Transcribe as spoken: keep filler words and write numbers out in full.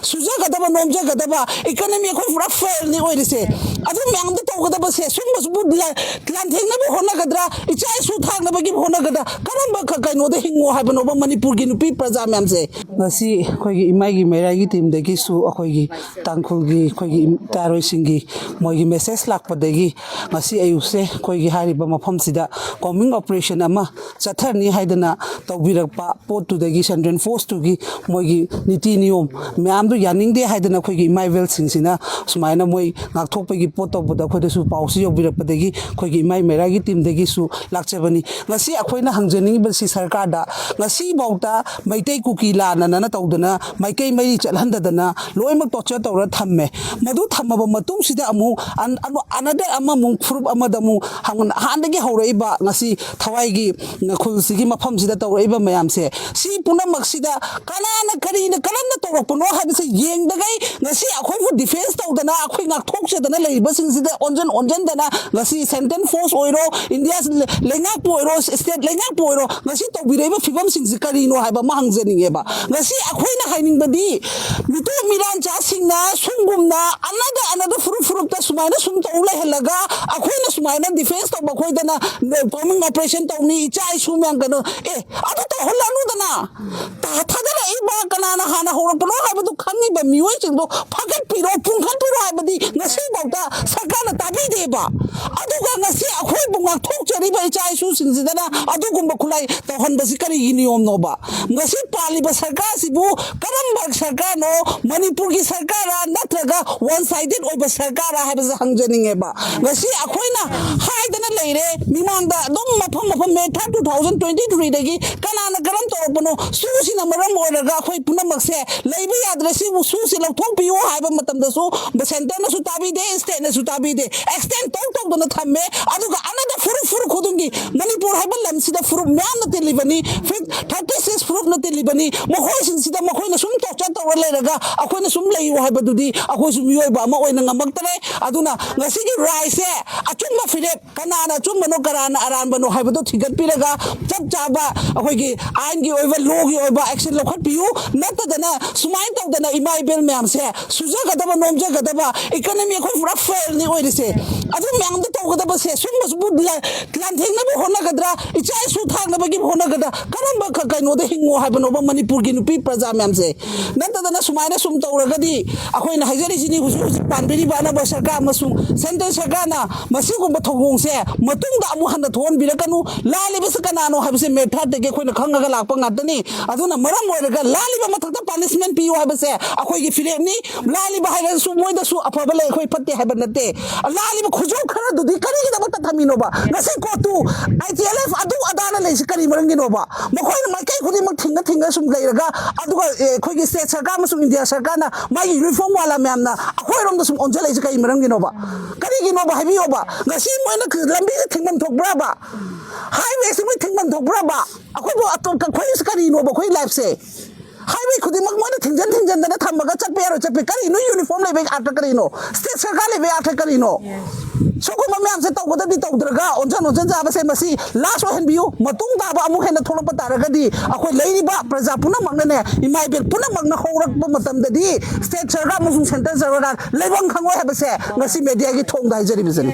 ꯁꯨꯖꯒꯗꯕ, ꯅꯣꯝꯖꯒꯗꯕ economy ꯑꯩꯈꯣꯏ ꯄꯨꯔꯥ ꯐꯦꯜꯅꯤ ꯑꯣꯏꯔꯤꯁꯦ꯫ ꯑꯗꯨ ꯃꯌꯥꯝꯗꯣ ꯇꯧꯒꯗꯕꯁꯦ, ꯁꯨꯝꯕꯁꯤꯕꯨ ꯂꯥꯟꯊꯦꯡꯅꯕ ꯍꯣꯠꯅꯒꯗ꯭ꯔꯥ, ꯏꯆꯥ ꯏꯁꯨ ꯊꯥꯛꯅꯕꯒꯤ ꯍꯣꯠꯅꯒꯗ꯭ꯔꯥ, ꯀꯔꯝꯕ ꯀꯩꯅꯣꯗ ꯍꯤꯡꯉꯣ ꯍꯥꯏꯕꯅꯣꯕ ꯃꯅꯤꯄꯨꯔꯒꯤ ꯅꯨꯄꯤ ꯄ꯭ꯔꯖꯥ ꯃꯌꯥꯝꯁꯦ? ꯉꯁꯤ ꯑꯩꯈꯣꯏꯒꯤ ꯏꯃꯥꯏꯒꯤ ꯃꯩꯔꯥꯒꯤ ꯇꯤꯝꯗꯒꯤꯁꯨ, ꯑꯩꯈꯣꯏꯒꯤ ꯇꯥꯡꯈꯨꯜꯒꯤ ꯑꯩꯈꯣꯏꯒꯤ ꯏꯆꯥꯔꯣꯏꯁꯤꯡꯒꯤ ꯃꯣꯏꯒꯤ ꯃꯦꯁꯦꯖ ꯂꯥꯛꯄꯗꯒꯤ ꯉꯁꯤ ꯑꯌꯨꯛꯁꯦ ꯑꯩꯈꯣꯏꯒꯤ ꯍꯥꯏꯔꯤꯕ ꯃꯐꯝꯁꯤꯗ ꯀꯣꯝꯕꯤꯡ ꯑꯣꯄꯔꯦꯁꯟ ꯑꯃ ꯆꯠꯊꯔꯅꯤ ꯍꯥꯏꯗꯅ ꯇꯧꯕꯤꯔꯛꯄ ꯄꯣꯠꯇꯨꯗꯒꯤ, ꯁꯦꯟꯇ꯭ꯔꯦꯜ ꯐꯣꯔꯁꯇꯨꯒꯤ ꯃꯣꯏꯒꯤ ꯅꯤꯇꯤ ꯅꯤꯌꯣꯝ ꯃꯌꯥꯝꯗꯨ ꯌꯥꯅꯤꯡꯗꯦ ꯍꯥꯏꯗꯅ ꯑꯩꯈꯣꯏꯒꯤ ꯏꯃꯥ ꯏꯕꯦꯜꯁꯤꯡꯁꯤꯅ ꯁꯨꯃꯥꯏꯅ ꯃꯣꯏ ꯉꯥꯛꯊꯣꯛꯄꯒꯤ ꯄꯣꯠ ꯇꯧꯕꯗ ꯑꯩꯈꯣꯏꯗꯁꯨ ꯄꯥꯎꯁꯤ ꯌꯧꯕꯤꯔꯛꯄꯗꯒꯤ ꯑꯩꯈꯣꯏꯒꯤ ꯏꯃꯥꯏ ꯃꯩꯔꯥꯒꯤ ꯇꯤꯝꯗꯒꯤꯁꯨ ꯂꯥꯛꯆꯕꯅꯤ꯫ ꯉꯁꯤ ꯑꯩꯈꯣꯏꯅ ꯍꯪꯖꯅꯤꯡꯉꯤꯕꯁꯤ ꯁꯔꯀꯥꯔꯗ, ꯉꯁꯤꯐꯥꯎꯗ ꯃꯩꯇꯩ ꯀꯨꯀꯤ ꯂꯥꯟꯅꯅ ꯇꯧꯗꯅ ꯃꯥꯏꯀꯩ ꯃꯔꯤ ꯆꯠꯍꯟꯗꯗꯅ ꯂꯣꯏꯅꯃꯛ ꯇꯣꯔꯆꯔ ꯇꯧꯔ ꯊꯝꯃꯦ꯫ ꯃꯗꯨ ꯊꯝꯃꯕ ꯃꯇꯨꯡꯁꯤꯗ ꯑꯃꯨꯛ ꯑꯟ-, ꯑꯟ-, another ꯑꯃꯃꯨꯛ ꯐꯨꯔꯨꯞ ꯑꯃꯗ ꯑꯃꯨꯛ ꯍꯪ-, ꯍꯥꯟꯅꯗꯒꯤ ꯍꯧꯔꯛꯏꯕ ꯉꯁꯤ ꯊꯋꯥꯏꯒꯤ ꯈꯨꯜꯁꯤꯒꯤ ꯃꯐꯝꯁꯤꯗ ꯇꯧꯔꯛꯏꯕ ꯃꯌꯥꯝꯁꯦ, ꯁꯤ ꯄꯨꯝꯅꯃꯛꯁꯤꯗ ꯀꯅꯥꯅ ꯀꯔꯤꯅ ꯀꯔꯝꯅ ꯇꯧꯔꯛꯄꯅꯣ ꯍꯥꯏꯕꯁꯦ ꯌꯦꯡꯗꯒꯩ ꯉꯁꯤ ꯑꯩꯈꯣꯏꯕꯨ ꯗꯤꯐꯦꯟꯁ ꯇꯧꯗꯅ, ꯑꯩꯈꯣꯏ ꯉꯥꯛꯊꯣꯛꯆꯗꯅ ꯂꯩꯔꯤꯕꯁꯤꯡꯁꯤꯗ ꯑꯣꯟꯖꯟ ꯑꯣꯟꯖꯟꯗꯅ ꯉꯁꯤ ꯁꯦꯟꯇ꯭ꯔꯦꯜ ꯐꯣꯔꯁ ꯑꯣꯏꯔꯣ, ꯏꯟꯗꯤꯌꯥ ꯂꯩꯉꯥꯛꯄꯨ ꯑꯣꯏꯔꯣ, ꯁ꯭ꯇꯦꯠ ꯂꯩꯉꯥꯛꯄꯨ ꯑꯣꯏꯔꯣ, ꯉꯁꯤ ꯇꯧꯕꯤꯔꯛꯏꯕ ꯐꯤꯕꯝꯁꯤꯡꯁꯤ ꯀꯔꯤꯅꯣ ꯍꯥꯏꯕ ꯑꯃ ꯍꯪꯖꯅꯤꯡꯉꯦꯕ꯫ ꯉꯁꯤ ꯑꯩꯈꯣꯏꯅ ꯍꯥꯏꯅꯤꯡꯕꯗꯤ, ꯃꯤꯇꯣꯞ ꯃꯤꯔꯥꯟꯆꯥꯁꯤꯡꯅ ꯁꯨꯝꯒꯨꯝꯅ ꯑꯅꯗ ꯑꯅꯗ ꯐꯨꯔꯨꯞ ꯐꯨꯔꯨꯞꯇ ꯁꯨꯃꯥꯏꯅ ꯁꯨꯝ ꯇꯧ ꯂꯩꯍꯜꯂꯒ, ꯑꯩꯈꯣꯏꯅ ꯁꯨꯃꯥꯏꯅ ꯗꯤꯐꯦꯟꯁ ꯇꯧꯕ ꯑꯩꯈꯣꯏꯗꯅ ꯀꯣꯃꯤꯡ ꯑꯣꯄꯔꯦꯁꯟ ꯇꯧꯅꯤ, ꯏꯆꯥ ꯏꯁꯨ ꯃꯌꯥꯝ ꯀꯩꯅꯣ, ꯑꯦ, ꯑꯗꯨ ꯇꯧꯍꯜꯂꯅꯨꯗꯅ꯫ ꯊꯥ-, ꯊꯥꯗꯔꯛꯏꯕ ꯀꯅꯥꯅ ꯍꯥꯟꯅ ꯍꯧꯔꯛꯄꯅꯣ ꯍꯥꯏꯕꯗꯨ ꯈꯪꯉꯤꯕ ꯃꯤꯑꯣꯏꯁꯤꯡꯗꯣ ꯐꯒꯠꯄꯤꯔꯣ, ꯄꯨꯡꯈꯠꯄꯤꯔꯣ ꯍꯥꯏꯕꯗꯤ ꯉꯁꯤꯐꯥꯎꯗ ꯁꯔꯀꯥꯔꯅ ꯇꯥꯕꯤꯗꯦꯕ꯫ ꯑꯗꯨꯒ ꯉꯁꯤ ꯑꯩꯈꯣꯏꯕꯨ ꯉꯥꯛꯊꯣꯛꯆꯔꯤꯕ ꯏꯆꯥ ꯏꯁꯨꯁꯤꯡꯁꯤꯗꯅ ꯑꯗꯨꯒꯨꯝꯕ ꯈꯨꯠꯂꯥꯏ ꯇꯧꯍꯟꯕꯁꯤ ꯀꯔꯤꯒꯤ ꯅꯤꯌꯣꯝꯅꯣꯕ? ꯉꯁꯤ ꯄꯥꯜꯂꯤꯕ ꯁꯔꯀꯥꯔꯁꯤꯕꯨ ꯀꯔꯝꯕ ꯁꯔꯀꯥꯔꯅꯣ? ꯃꯅꯤꯄꯨꯔꯒꯤ ꯁꯔꯀꯥꯔꯔꯥ ꯅꯠꯇ꯭ꯔꯒ ꯋꯥꯟ ꯁꯥꯏꯗꯦꯠ ꯑꯣꯏꯕ ꯁꯔꯀꯥꯔꯔꯥ ꯍꯥꯏꯕꯁꯦ ꯍꯪꯖꯅꯤꯡꯉꯦꯕ꯫ ꯉꯁꯤ ꯑꯩꯈꯣꯏꯅ ꯍꯥꯏꯗꯅ ꯂꯩꯔꯦ, ꯃꯤꯃꯥꯡꯗ ꯑꯗꯨꯝ ꯃꯐꯝ ꯃꯐꯝ, ꯃꯦ ꯊꯥꯔꯠ, ꯇꯨ ꯊꯥꯎꯖꯟ ꯇ꯭ꯋꯦꯟꯇꯤ ꯊ꯭ꯔꯤꯗꯒꯤ ꯀꯅꯥꯅ ꯀꯔꯝ ꯇꯧꯔꯛꯄꯅꯣ? ꯁꯨꯁꯤꯅ ꯃꯔꯝ ꯑꯣꯏꯔꯒ ꯑꯩꯈꯣꯏ ꯄꯨꯝꯅꯃꯛꯁꯦ ꯂꯩꯕ ꯌꯥꯗ꯭ꯔꯦ, ꯁꯤꯕꯨ ꯁꯨꯁꯤ ꯂꯧꯊꯣꯛꯄꯤꯌꯨ ꯍꯥꯏꯕ ꯃꯇꯝꯗꯁꯨ ꯁꯦꯟꯇꯔꯅꯁꯨ ꯇꯥꯕꯤꯗꯦ, ꯁ꯭ꯇꯦꯠꯅꯁꯨ ꯇꯥꯕꯤꯗꯦ, ꯑꯦꯛꯁꯇꯦꯟ ꯇꯧ ꯇꯧꯗꯅ ꯊꯝꯃꯦ꯫ ꯑꯗꯨꯒ ꯑꯅꯗ ꯐꯨꯔꯨꯞ ꯐꯨꯔꯨꯞ ꯈꯨꯗꯤꯡꯒꯤ ꯃꯅꯤꯄꯨꯔ ꯍꯥꯏꯕ ꯂꯝꯁꯤꯗ ꯐꯨꯔꯨꯞ ꯃꯌꯥꯝꯅ ꯇꯤꯜꯂꯤꯕꯅꯤ, ꯐꯤꯐ ꯊꯥꯔꯇꯤ ꯁꯤꯛꯁ ꯐꯨꯔꯨꯞꯅ ꯇꯤꯜꯂꯤꯕꯅꯤ꯫ ꯃꯈꯣꯏꯁꯤꯡꯁꯤꯗ ꯃꯈꯣꯏꯅ ꯁꯨꯝ ꯇꯣꯔꯆꯔ ꯇꯧꯔ ꯂꯩꯔꯒ ꯑꯩꯈꯣꯏꯅ ꯁꯨꯝ ꯂꯩꯌꯨ ꯍꯥꯏꯕꯗꯨꯗꯤ ꯑꯩꯈꯣꯏꯁꯨ ꯃꯤꯑꯣꯏꯕ ꯑꯃ ꯑꯣꯏꯅ ꯉꯝꯃꯛꯇꯔꯦ꯫ ꯑꯗꯨꯅ ꯉꯁꯤꯒꯤ ꯔꯥꯏꯁꯦ ꯑꯆꯨꯝꯕ ꯐꯤꯔꯦꯞ, ꯀꯅꯥꯅ ꯑꯆꯨꯝꯕꯅꯣ ꯀꯅꯥꯅ ꯑꯔꯥꯟꯕꯅꯣ ꯍꯥꯏꯕꯗꯨ ꯊꯤꯒꯠꯄꯤꯔꯒ ꯆꯞ ꯆꯥꯕ ꯑꯩꯈꯣꯏꯒꯤ ꯑꯥꯏꯟꯒꯤ ꯑꯣꯏꯕ, ꯂꯣꯒꯤ ꯑꯣꯏꯕ ꯑꯦꯛꯁꯟ ꯂꯧꯈꯠꯄꯤꯌꯨ꯫ ꯅꯠꯇꯗꯅ ꯁꯨꯃꯥꯏꯅ ꯇꯧꯗꯅ ꯏꯃꯥ ꯏꯕꯦꯜ ꯃꯌꯥꯝꯁꯦ ꯁꯨꯖꯒꯗꯕ, ꯅꯣꯝꯖꯒꯗꯕ, ꯏꯀꯅꯃꯤ ꯑꯩꯈꯣꯏ ꯄꯨꯔꯥ ꯐꯦꯜꯅꯤ ꯑꯣꯏꯔꯤꯁꯦ꯫ ꯑꯗꯨ ꯃꯌꯥꯝꯗꯣ ꯇꯧꯒꯗꯕꯁꯦ, ꯁꯨꯝꯕꯁꯤꯕꯨ ꯂꯥꯟꯊꯦꯡꯅꯕ ꯍꯣꯠꯅꯒꯗ꯭ꯔꯥ, ꯏꯆꯥ ꯏꯁꯨ ꯊꯥꯛꯅꯕꯒꯤ ꯍꯣꯠꯅꯒꯗ꯭ꯔꯥ? ꯀꯔꯝꯕ ꯀꯩꯅꯣꯗ ꯍꯤꯡꯉꯣ ꯍꯥꯏꯕꯅꯣꯕ ꯃꯅꯤꯄꯨꯔꯒꯤ ꯅꯨꯄꯤ ꯄ꯭ꯔꯖꯥ ꯃꯌꯥꯝꯁꯦ? ꯅꯠꯇꯗꯅ ꯁꯨꯃꯥꯏꯅ ꯁꯨꯝ ꯇꯧꯔꯒꯗꯤ ꯑꯩꯈꯣꯏꯅ ꯍꯥꯏꯖꯔꯤꯁꯤꯅꯤ, ꯍꯧꯖꯤꯛ ꯍꯧꯖꯤꯛ ꯄꯥꯟꯕꯤꯔꯤꯕ ꯑꯅꯧꯕ ꯁꯔꯀꯥꯔ ꯑꯃꯁꯨꯡ ꯁꯦꯟꯇ꯭ꯔꯦꯜ ꯁꯔꯀꯥꯔꯅ ꯃꯁꯤꯒꯨꯝꯕ ꯊꯧꯑꯣꯡꯁꯦ ꯃꯇꯨꯡꯗ ꯑꯃꯨꯛ ꯍꯟꯅ ꯊꯣꯛꯍꯟꯕꯤꯔꯛꯀꯅꯨ꯫ ꯂꯥꯜꯂꯤꯕꯁꯤ ꯀꯅꯥꯅꯣ ꯍꯥꯏꯕꯁꯦ ꯃꯦꯊꯥꯠꯇꯒꯤ ꯑꯩꯈꯣꯏꯅ ꯈꯪꯉꯒ ꯂꯥꯛꯄ ꯉꯥꯛꯇꯅꯤ꯫ ꯑꯗꯨꯅ ꯃꯔꯝ ꯑꯣꯏꯔꯒ ꯂꯥꯜꯂꯤꯕ ꯃꯊꯛꯇ ꯄꯥꯅꯤꯁꯃꯦꯟ ꯄꯤꯌꯨ ꯍꯥꯏꯕꯁꯦ ꯑꯩꯈꯣꯏꯒꯤ ꯐꯤꯔꯦꯞꯅꯤ꯫ ꯂꯥꯜꯂꯤꯕ ꯍꯥꯏꯔꯁꯨ ꯃꯣꯏꯗꯁꯨ ꯑꯐꯕ ꯂꯩ, ꯑꯩꯈꯣꯏ ꯐꯠꯇꯦ ꯍꯥꯏꯕ ꯅꯠꯇꯦ꯫ ꯂꯥꯜꯂꯤꯕ ꯈꯨꯖꯣꯞ ꯈꯔꯗꯨꯗꯤ ꯀꯔꯤꯒꯤꯗꯃꯛꯇ ꯊꯝꯃꯤꯅꯣꯕ? ꯉꯁꯤ ꯀꯣꯔꯠꯇꯨ ꯑꯥꯏ ꯇꯤ ꯑꯦꯜ ꯑꯦꯐ ꯑꯗꯨ ꯑꯗꯥꯅ ꯂꯩꯁꯤ ꯀꯔꯤ ꯃꯔꯝꯒꯤꯅꯣꯕ? ꯃꯈꯣꯏꯅ ꯃꯥꯏꯀꯩ ꯈꯨꯗꯤꯡꯃꯛ ꯊꯤꯡꯉ ꯊꯤꯡꯉ ꯁꯨꯝ ꯂꯩꯔꯒ, ꯑꯗꯨꯒ, ꯑꯦ, ꯑꯩꯈꯣꯏꯒꯤ ꯁ꯭ꯇꯦꯠ ꯁꯔꯀꯥꯔ ꯑꯃꯁꯨꯡ ꯏꯟꯗꯤꯌꯥ ꯁꯔꯀꯥꯔꯅ ꯃꯥꯒꯤ ꯌꯨꯅꯤꯐꯣꯔꯝ ꯋꯥꯂꯥ ꯃꯌꯥꯝꯅ ꯑꯩꯈꯣꯏꯔꯣꯝꯗ ꯁꯨꯝ ꯑꯣꯟꯁꯤꯜꯂꯛꯏꯁꯦ ꯀꯔꯤ ꯃꯔꯝꯒꯤꯅꯣꯕ? ꯀꯔꯤꯒꯤꯅꯣꯕ ꯍꯥꯏꯕꯤꯌꯣꯕ? ꯉꯁꯤ ꯃꯣꯏꯅ ꯂꯝꯕꯤꯁꯦ ꯊꯤꯡꯐꯝ ꯊꯣꯛꯄ꯭ꯔꯕ? ꯍꯥꯏꯋꯦꯁꯦ ꯃꯣꯏ ꯊꯤꯡꯐꯝ ꯊꯣꯛꯄ꯭ꯔꯕ? ꯑꯩꯈꯣꯏꯕꯨ ꯑꯇꯣꯞ-, ꯑꯩꯈꯣꯏꯁꯦ ꯀꯔꯤꯅꯣꯕ ꯑꯩꯈꯣꯏ ꯂꯥꯏꯐꯁꯦ? ꯍꯥꯏꯋꯦ ꯈꯨꯗꯤꯡꯃꯛ ꯃꯣꯏꯅ ꯊꯤꯡꯖꯤꯟ ꯊꯤꯡꯖꯤꯟꯗꯅ ꯊꯝꯃꯒ ꯆꯠꯄ ꯌꯥꯔꯣꯏ, ꯆꯠꯄ ꯀꯔꯤꯅꯣ? ꯌꯨꯅꯤꯐꯣꯔꯝ ꯂꯩꯕꯒꯤ ꯑꯥꯔꯊ ꯀꯔꯤꯅꯣ? ꯁ꯭ꯇꯦꯠ ꯁꯔꯀꯥꯔ ꯂꯩꯕꯒꯤ ꯑꯥꯔꯊ ꯀꯔꯤꯅꯣ? ꯁꯤꯒꯨꯝꯕ ꯃꯌꯥꯝꯁꯦ ꯇꯧꯒꯗꯕꯗꯤ ꯇꯧꯗ꯭ꯔꯒ ꯑꯣꯟꯁꯟ ꯑꯣꯟꯁꯟ ꯆꯥꯕꯁꯦ ꯃꯁꯤ ꯂꯥꯁ ꯑꯣꯏꯍꯟꯕꯤꯌꯨ꯫ ꯃꯇꯨꯡ ꯇꯥꯕ ꯑꯃꯨꯛ ꯍꯦꯟꯅ ꯊꯣꯛꯂꯛꯄ ꯇꯥꯔꯒꯗꯤ ꯑꯩꯈꯣꯏ ꯂꯩꯔꯤꯕ ꯄ꯭ꯔꯖꯥ ꯄꯨꯝꯅꯃꯛꯅꯅꯦ, ꯏꯃꯥ ꯏꯕꯦꯜ ꯄꯨꯝꯅꯃꯛꯅ ꯍꯧꯔꯛꯄ ꯃꯇꯝꯗꯗꯤ ꯁ꯭ꯇꯦꯠ ꯁꯔꯀꯥꯔ ꯑꯃꯁꯨꯡ ꯁꯦꯟꯇ꯭ꯔꯦꯜ ꯁꯔꯀꯥꯔ ꯂꯩꯐꯝ ꯈꯪꯉꯣꯏ ꯍꯥꯏꯕꯁꯦ ꯉꯁꯤ ꯃꯦꯗꯤꯌꯥꯒꯤ ꯊꯣꯡꯗ ꯍꯥꯏꯖꯔꯤꯕꯁꯤꯅꯤ꯫